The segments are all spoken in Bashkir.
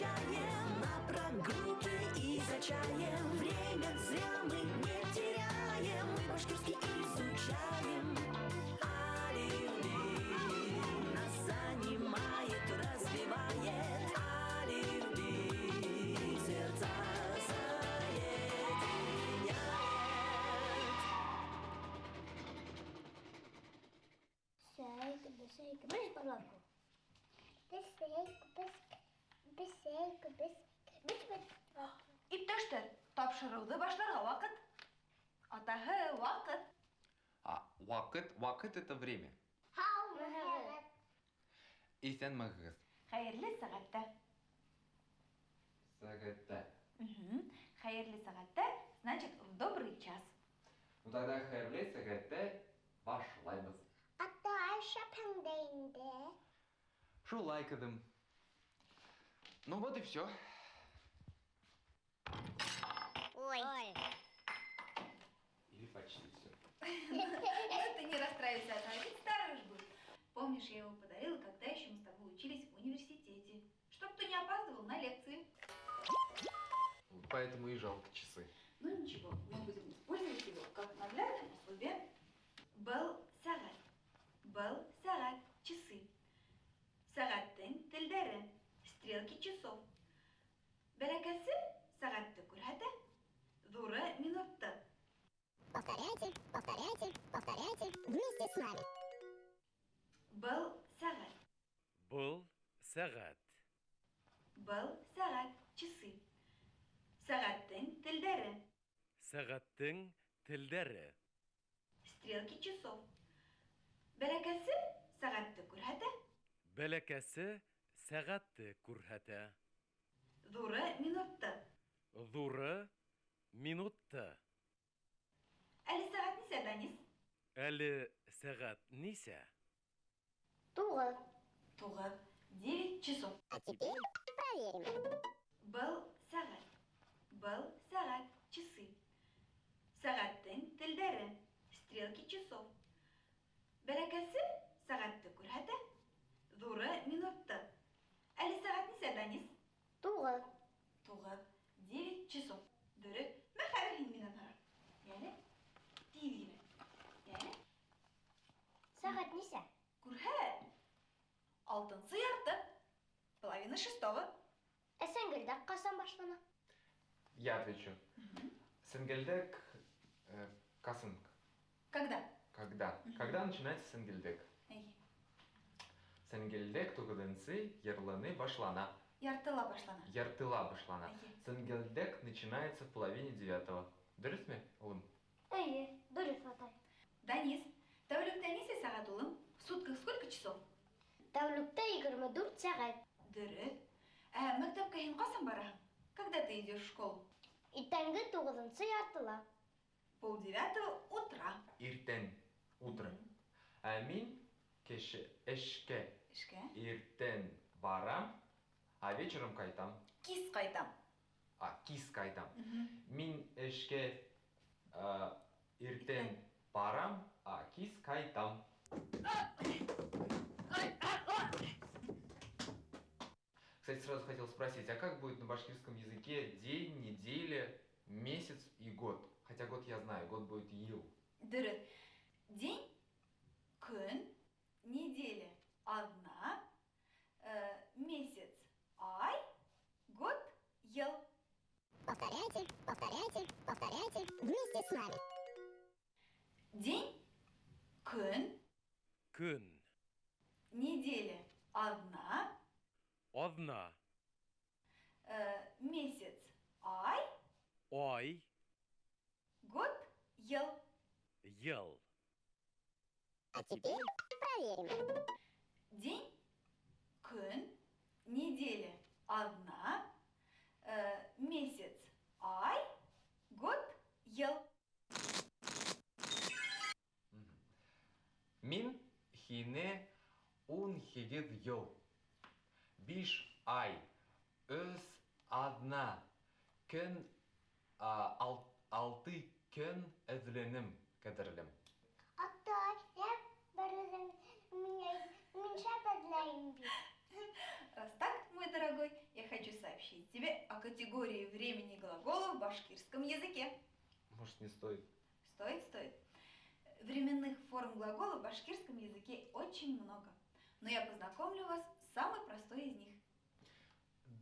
изучаем. На прогулке и за чаем. Время зря мы не теряем. Мы башкирский изучаем. Әлифби нас занимает, развивает. Әлифби сердца соединяет. Сәйк, бесәйк, беш балаку. Бесәйк, бес, бесәйк, бес, беш балаку. Иптәштәр, тапшырыуҙы башларға ваҡыт. Атаһы, ваҡыт. А, ваҡыт, ваҡыт — это время. Һаумыһығыҙ. Иҫәнмеһегеҙ. Хәйерле сәғәттә. Сәғәттә. Мгм. Хәйерле сәғәттә, значит, в добрый час. Ну тогда хәйерле сәғәттә башлайбыҙ. Атай, шәпһең дә инде. Шулай, ҡыҙым. Ну вот и все. Ой. Или почти все. Ну ты не расстраивайся, а ведь старый уж будет. Помнишь, я его подарила, когда еще мы с тобой учились в университете. Чтоб ты не опаздывал на лекции. Поэтому и жалко часы. Ну ничего, мы будем использовать его как наглядное пособие. Был сәғәт. Был сәғәт. Часы. Сәғәттең телдәре. Стрелки часов. Бәләкәсе сәғәтте күрһәтә, ҙуры минутты. Повторяйте, повторяйте, повторяйте вместе с нами. Был сәғәт. Был сәғәт. Был сәғәт. Часы. Сәғәттең телдәре. Сәғәттең телдәре. Стрелки часов. Бәләкәсе сәғәтте күрһәтә, Бәләкәсе сәғәтте күрһәтә. ҙуры минутты. Ҙуры минутты. Әле сәғәт нисә, Данис? Әле сәғәт нисә? 9. 9. 9 часов. А теперь проверим. Был сәғәт. Был сәғәт. Часы. Сәғәттең телдәре. Стрелки часов. Бәләкәсе сәғәтте күрһәтә, ҙуры минутты. Әле сәғәт нисә, Данис? 9. 9. 9 часов. Дөрөҫ. Мә, хәҙер һин минән һора. Йәле. Тиҙ генә. Йәле. Сәғәт нисә? Күрһәт. 5:30. 5:30. Ә сәңгелдәк ҡасан башлана? Я отвечу. Сәңгелдәк ҡасан. Когда? Когда? Когда начинается сәңгелдәк? Эйе. Сәңгелдәк туғыҙынсы ярлыны башлана. Яртыла башлана. Яртыла башлана. Эйе. Сәңгелдәк начинается в 8:30. Дөрөҫмө, улым? Эйе, дөрөҫ, атай. Данис, тәүлектә нисә сәғәт, улым? В сутках сколько часов? Тәүлектә 24 сәғәт. Дөрөҫ. Ә мәктәпкә һин ҡасан бараһың? Когда ты идешь в школу? Иртәнге туғыҙынсы яртыла. 8:30 утра. Иртән. Утро. Ә мин кеше эшкә Эшкә? иртән барам, а вечером ҡайтам. Кис ҡайтам. А, кис ҡайтам. Мин эшкә иртән барам, а кис ҡайтам. Кстати, сразу хотел спросить, а как будет на башкирском языке день, неделя, месяц и год? Хотя год я знаю, год будет йыл. Дөрөҫ. День, көн, неделя, аҙна, месяц, ай, год, йыл. Повторяйте, повторяйте, повторяйте вместе с нами. День, көн, Көн. неделя, аҙна, Аҙна. Месяц, ай, Ай. год, йыл. Йыл. А теперь проверим. День, көн, неделя, аҙна, месяц, ай, год, йыл. Мин һине 18 йыл, 5 ай, өс аҙна, көн, 6 көн эҙләнем, ҡәҙерлем. Атай, я бер үҙем, мин шәп эҙләйем бит. Раз так, мой дорогой, я хочу сообщить, Может, не стоит? Стоит, стоит. Временных форм глагола в башкирском языке очень много. Но я познакомлю вас с самой простой из них.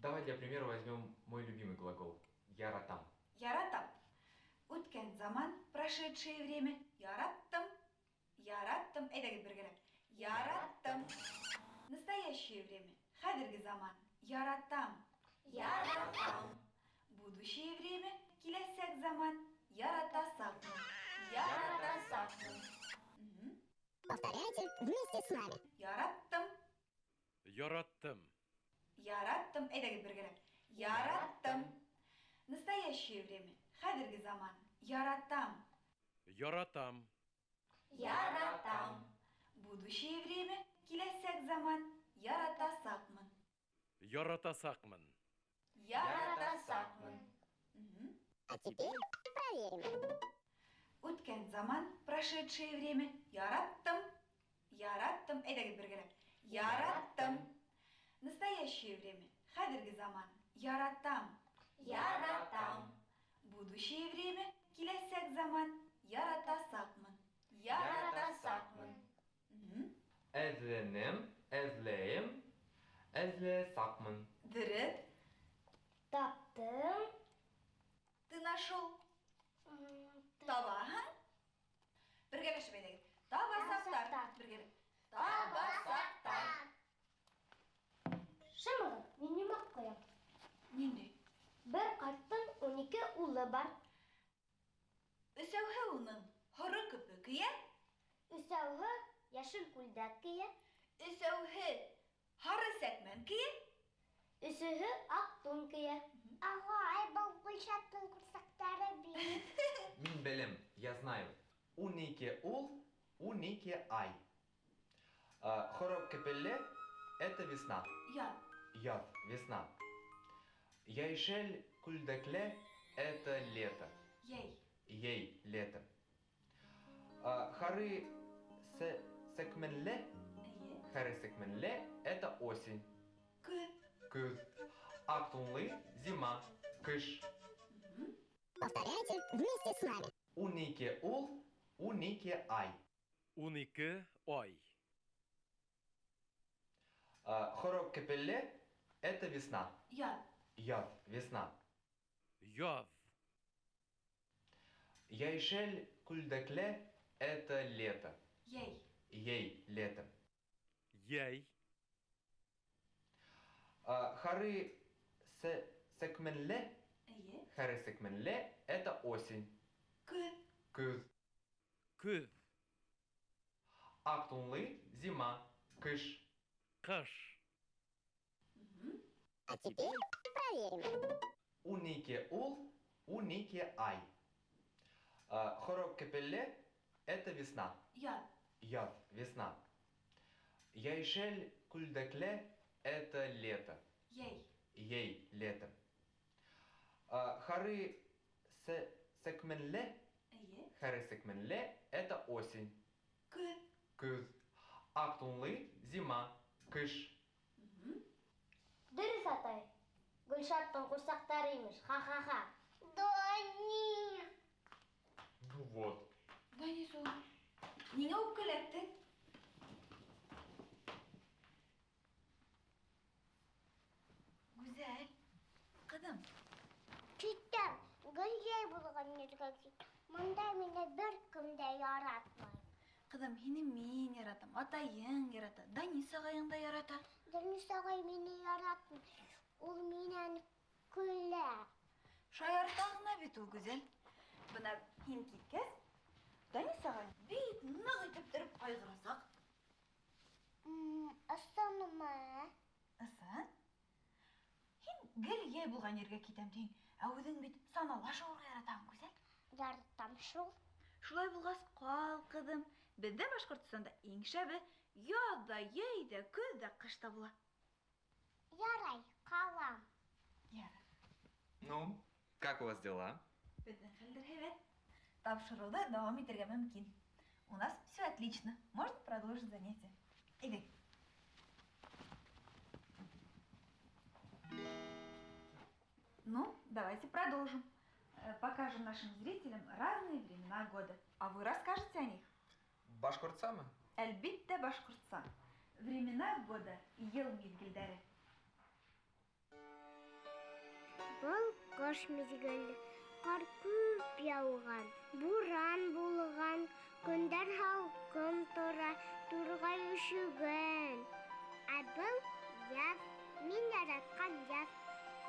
Давай для примера возьмем мой любимый глагол «яратам». Яратам. Үткән заман, прошедшее время. Яраттым. Яраттым. Әйҙәгеҙ бергәләп. Яраттым. Настоящее время. Хәҙерге заман. Яратам. Яратам. Будущее время. Киләсәк заман. Яратасаҡмын. Яратасаҡмын. Мгм. Повторяйте вместе с нами. Яраттым. Яраттым. Яраттым. Әйҙәгеҙ бергәләп. Яраттым. Настоящее время. Хәҙерге заман. Яратам. Яратам. Яратам. Будущее время. Киләсәк заман. Яратасаҡмын. Яратасаҡмын. Яратасаҡмын. Мгм. А теперь проверим. Үткән заман, прошедшее время. Яраттым. Яраттым. Әйҙәгеҙ бергәләп. Яраттым. Настоящее время. Хәҙерге заман. Яратам. Яратам. Будущее время. Киләсәк заман. Яратасаҡмын. Яратасаҡмын. Мгм. Эҙләнем, эҙләйем, эҙләйәсәкмен. Дөрөҫ. Таптым. Ты нашел. Табаһың. Бергәләшеп әйҙәгеҙ. Табасаҡтар. Табасаҡтар. Бергәләп. Табасаҡтар. Шымығыҙ, мин йомаҡ ҡоям. Ниндәй? Бер ҡарттың 12 улы бар. Өсәүһе уның һоро көпө кейә. Өсәүһе йәшел күлдәк кейә. Өсәүһе һары сәкмән кейә. Өсөһө аҡ тун кейә. Ағай, был Гөлшаттың ҡурсаҡтары бит. Мин беләм, я знаю. 12 ул, 12 ай. Һоро көпөлө – это весна. Яҙ. Яҙ, весна. Йәшел күлдәкле – это лето. Йәй. Йәй, лето. Һары сәкмәнле, Эйе. һары сәкмәнле – это осень. Көҙ. Көҙ. Аҡ тунлы – зима, ҡыш. Мгм. Повторяйте вместе с нами. 12 ул, 12 ай. 12 ай. Һоро көпөлө – это весна. Яҙ. Яҙ, весна. Яҙ. Йәшел күлдәкле – это лето. Йәй. Йәй, лето. Йәй. Һары сәкмәнле, Эйе. һары сәкмәнле – это осень. Көҙ. Көҙ. Көҙ. Аҡ тунлы – зима, ҡыш. Ҡыш. Мгм. А теперь проверим. 12 ул, 12 ай. Һоро көпөлө – это весна. Яҙ. Яҙ, весна. Йәшел күлдәкле – это лето. Йәй. Йәй, лето. Һары сәкмәнле, Эйе. һары сәкмәнле – это осень. Көҙ. Көҙ. Аҡ тунлы – зима, ҡыш. Мгм. Дөрөҫ, атай. Гөлшаттың ҡурсаҡтары имеш. Ха-ха-ха. Дони. Ну вот. Данис улым, ниңә үпкәләттең? Гүзәл, ҡыҙым. Китәм, гел йәй булған ергә китәм. Бында мине бер кем дә яратмай. Ҡыҙым, һине мин яратам, атайың ярата, Данис ағайың да ярата. Данис ағай мине яратмай. Ул минән көлә. Шаярта ғына бит ул, Гүзәл. Бына һин киткәс, Данис ағай бик ныҡ итеп тороп ҡайғырасаҡ. Ысынмы? Ысын. Һин гел йәй булған ергә китәм тиң, ә үҙең бит санала шыуырға яратаһың, Гүзәл. Яратам шул. Шулай булғас, ҡал, ҡыҙым. Беҙҙә Башҡортостанда иң шәбе яҙ ҙа, йәй ҙә, көҙ ҙә, ҡыш та була. Ярай, ҡалам. Ярай. Ну, как у вас дела? Беҙҙең хәлдәр һәйбәт. Тапшырыуҙы дауам итергә мөмкин. У нас все отлично. Можно продолжить занятие. Әйҙә. Ну, давайте продолжим. покажем нашим зрителям разные времена года. А вы расскажете о них? Башҡортсамы? Әлбиттә, башҡортса. Времена года, йыл миҙгелдәре. Был ҡыш миҙгеле. Ҡар күп яуған, буран булған, көндәр һалҡын тора, турғай өшөгән. Ә был яҙ, мин яратҡан яҙ.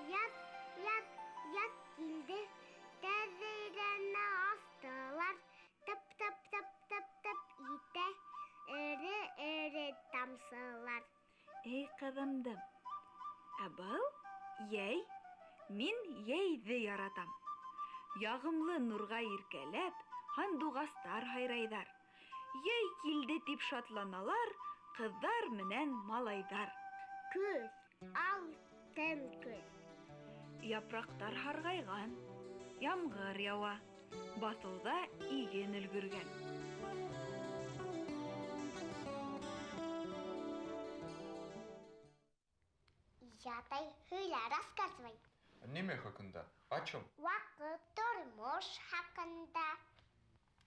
Яҙ, яҙ, яҙ килде. Тәҙрәне астылар. Тып-тып-тып-тып-тып итә эре-эре тамсылар. Эй, ҡыҙымдым. Ә был йәй. Мин йәйҙе яратам. Яғымлы нурға иркәләп, һандуғастар һайрайҙар. Йәй килде тип шатланалар ҡыҙҙар менән малайҙар. Көҙ, алтын көҙ. Япраҡтар һарғайған, ямғыр яуа, баҫыуҙа иген өлгөргән. Ятай, һөйлә, рассказывай. Нимә хаҡында? О чем? Ваҡыт, тормош хаҡында.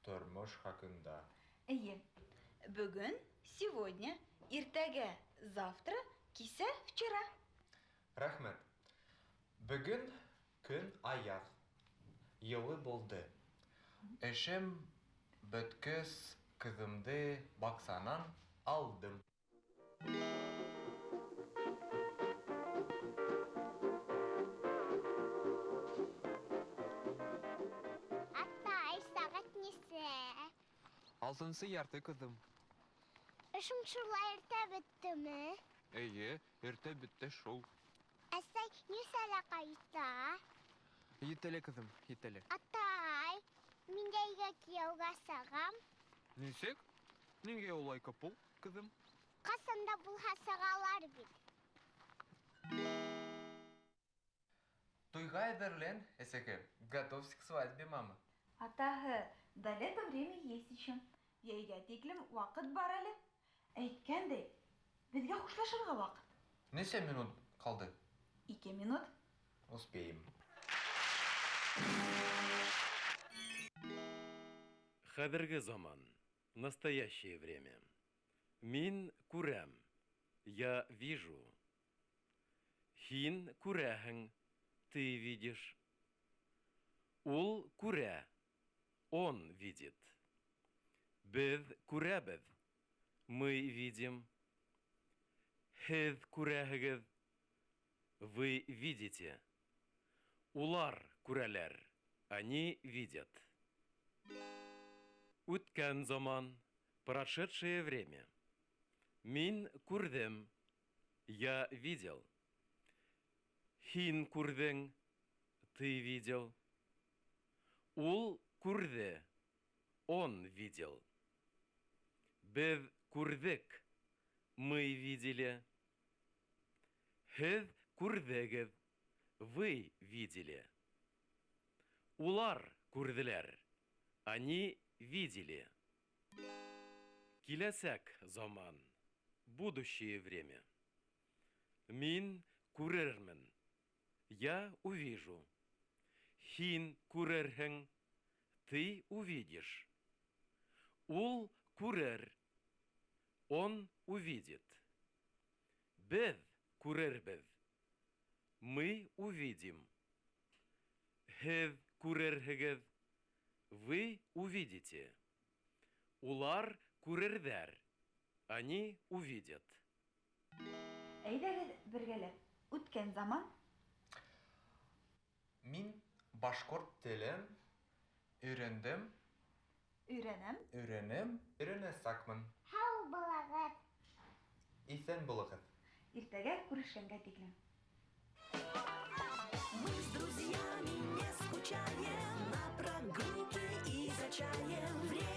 Тормош хаҡында. Эйе. Бөгөн, сегодня, иртәгә, завтра, кисә, вчера. Рәхмәт. Бөгөн көн аяҙ. Йылы булды. Эшем бөткәс, ҡыҙымды баҡсанан алдым. Атай, сәғәт нисә? Алтынсы ярты, ҡыҙым. Эшең шулай иртә бөттөмө? Эйе, иртә бөттө шул. Әсәй, нисәлә ҡайта? Етеле, ҡыҙым, етеле. Атай, мин йәйгә кейәүгә сығам. Нисек? Ниңә улай ҡапыл, ҡыҙым? Ҡасан да булһа сығалар бит. Туйға әҙерлән, әсәкәй. Готовься к свадьбе, мама. Атаһы, до лета время есть еще. Йәйгә тиклем ваҡыт бар әле. Әйткәндәй, беҙгә хушлашырға ваҡыт. Нисә минут ҡалды? 2 минут. Успеем. Хәҙерге заман. Настоящее время. Мин күрәм. Я вижу. Һин күрәһең. Ты видишь. Ул күрә. Он видит. Беҙ күрәбеҙ. Мы видим. Һеҙ күрәһегеҙ. Вы видите. Улар күрәләр. Они видят. Үткән заман. Прошедшее время. Мин күрҙем. Я видел. Һин күрҙең. Ты видел. Ул күрҙе. Он видел. Беҙ күрҙек. Мы видели. Һеҙ күрҙегеҙ. Вы видели. Улар күрҙеләр. Они видели. Киләсәк заман. Будущее время. Мин күрермен. Я увижу. Һин күрерһең. Ты увидишь. Ул күрер. Он увидит. Беҙ күрербеҙ. Мы увидим. Һеҙ күрерһегеҙ. Вы увидите. Улар күрерҙәр. Они увидят. Әйҙәгеҙ бергәләп. Үткән заман. Мин башҡорт телен өйрәндем. Өйрәнәм. Өйрәнәм, өйрәнәсәкмен. Һау булығыҙ. Иҫән булығыҙ. Иртәгә күрешкәнгә тиклем. Мы с друзьями не скучаем, на прогулке и за чаем. Время